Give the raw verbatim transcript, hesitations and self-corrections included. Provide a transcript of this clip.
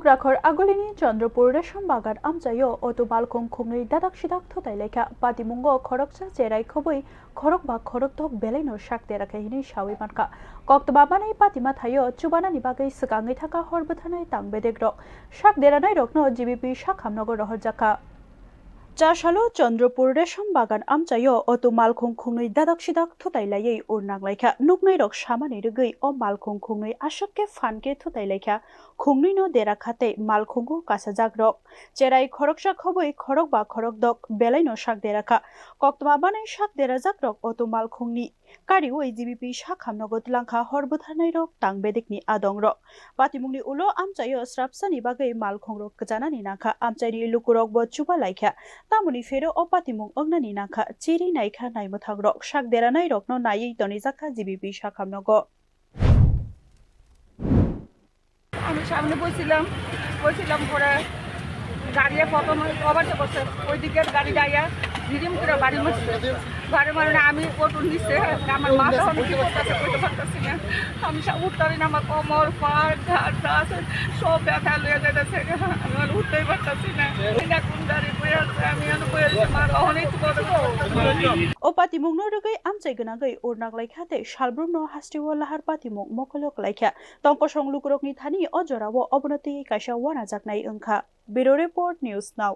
Bukrakhor Agulini Chandrapur Resham Bagan amchaio auto malkhung khungnwi dadak sidak thutai laikha. Patimungo khoroksa cherai khobwi khorokba khorokdok belaino sak dera khe hwnwi sawi mankha. Koktwma manwi patima thaio chubanani bagwi swkangwi thangkha hor bwtharnai tang bedekrok. Sak deranairokno G B P sakhamnogo rohorjakha. Chasalo Chandrapur Resham Bagan amchaio auto malkhung khungnwi dadak sidak thutai laiwi ur nang laikha. Nuknairok samani rwgwi o malkhung khungnwi aswk khe phan khe thutai laikha. Khungnwino dera kha tei malkhungo kasajakrok. Cherai khoroksa khobwi khorokba khorokdok belaino sak dera kha. Koktwma manwi sak derajakrok auto malkhungni kariui G B P sakhamnogo twlangkha hor bwtharnairok tang bedekni adongrok. Patimungni ulo amchaio srapsani bagwi malkhungrok kwchanani nangkha. Amchaini lukurokbo chuba laikha. Tamoni phero o patimung wngnani nangkha. Chiri naikha naimwthangrok. Sak deranairokno naiwi tonijakha G B P sakhamnogo. আমি সামনে বসছিলাম, বসছিলাম পরে গাড়ি প্রথমে ওভারটেক করছে, ওই দিকের গাড়ি যাইয়া ঝিরিম করে বাড়ি মারছে। বাড়ি মারলে আমি অটো নিচে, আমার মাথা অনেক কি করতেছে, করতে পারতেছি না। আমি সা-, উঠতে পারি না, আমার কোমর, পাড়, ঘাড় যা আছে সব ব্যথা লইয়া যাইতেছে। আমি আর উঠতেই পারতেছি না। এটা কোন গাড়ি বয়ে আছে, আমি আর বয়ে আছি, আমার অনেক কষ্ট করতেছে। O patimungno rwgwi amchai gwnangwi ur nang laikha tei salbrumno hasteo lahar patimung mokolo klaikha. Tongkosong lukurokni thani o jorao obono twi kaisa wanajaknai wngkha. Bureau Report, News Now.